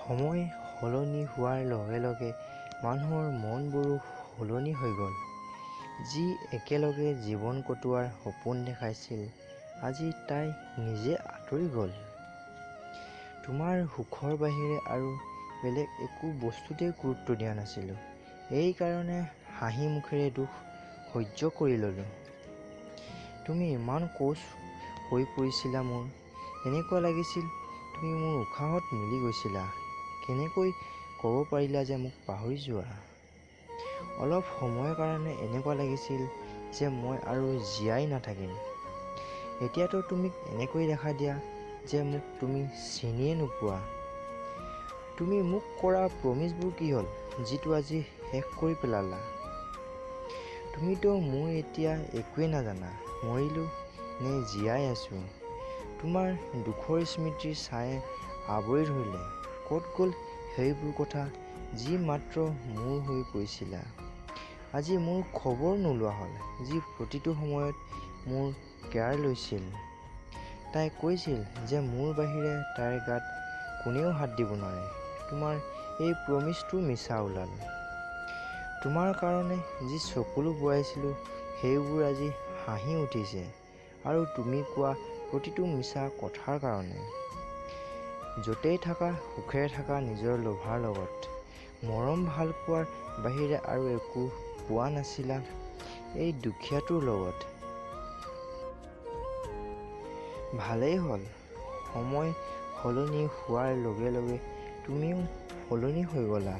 সময় সলনি হোৱাৰ লগে লগে মানুহৰ মনবোৰো সলনি হৈ গ'ল। যি একেলগে জীৱন কটোৱাৰ সপোন দেখাইছিল, আজি তাই নিজে আঁতৰি গ'ল। তোমাৰ সুখৰ বাহিৰে আৰু বেলেগ একো বস্তুতে গুৰুত্ব দিয়া নাছিলোঁ, এইকাৰণে হাঁহি মুখেৰে দুখ সহ্য কৰি ল'লোঁ। তুমি ইমান ক্ল'জ হৈ পৰিছিলা মোৰ, এনেকুৱা লাগিছিল তুমি মোৰ উশাহত মিলি গৈছিলা। কেনেকৈ ক'ব পাৰিলা যে মোক পাহৰি যোৱা? অলপ সময়ৰ কাৰণে এনেকুৱা লাগিছিল যে মই আৰু জীয়াই নাথাকিম। এতিয়াতো তুমি এনেকৈ দেখা দিয়া যে মোক তুমি চিনিয়ে নোপোৱা। তুমি মোক কৰা প্ৰমিছবোৰ কি হ'ল, যিটো আজি শেষ কৰি পেলালা? তুমিতো মোৰ এতিয়া একোৱেই নাজানা, মৰিলোঁ নে জীয়াই আছোঁ। তোমাৰ দুখৰ স্মৃতিৰ ছাঁয়ে আৱৰি ধৰিলে। ক'ত গ'ল সেইবোৰ কথা যি মাত্ৰ মোৰ হৈ পৰিছিলা? আজি মোৰ খবৰ নোলোৱা হ'ল, যি প্ৰতিটো সময়ত মোৰ কেয়াৰ লৈছিল। তাই কৈছিল যে মোৰ বাহিৰে তাইৰ গাত কোনেও হাত দিব নোৱাৰে। তোমাৰ এই প্ৰমিছটো মিছা ওলাল। তোমাৰ কাৰণে যি চকুলো বোৱাইছিলোঁ, সেইবোৰ আজি হাঁহি উঠিছে আৰু তুমি কোৱা প্ৰতিটো মিছা কথাৰ কাৰণে। য'তেই থাকা সুখেৰে থাকা নিজৰ লভাৰ লগত। মৰম ভালপোৱাৰ বাহিৰে আৰু একো পোৱা নাছিলা এই দুখীয়াটোৰ লগত। ভালেই হ'ল, সময় সলনি হোৱাৰ লগে লগে তুমিও সলনি হৈ গ'লা।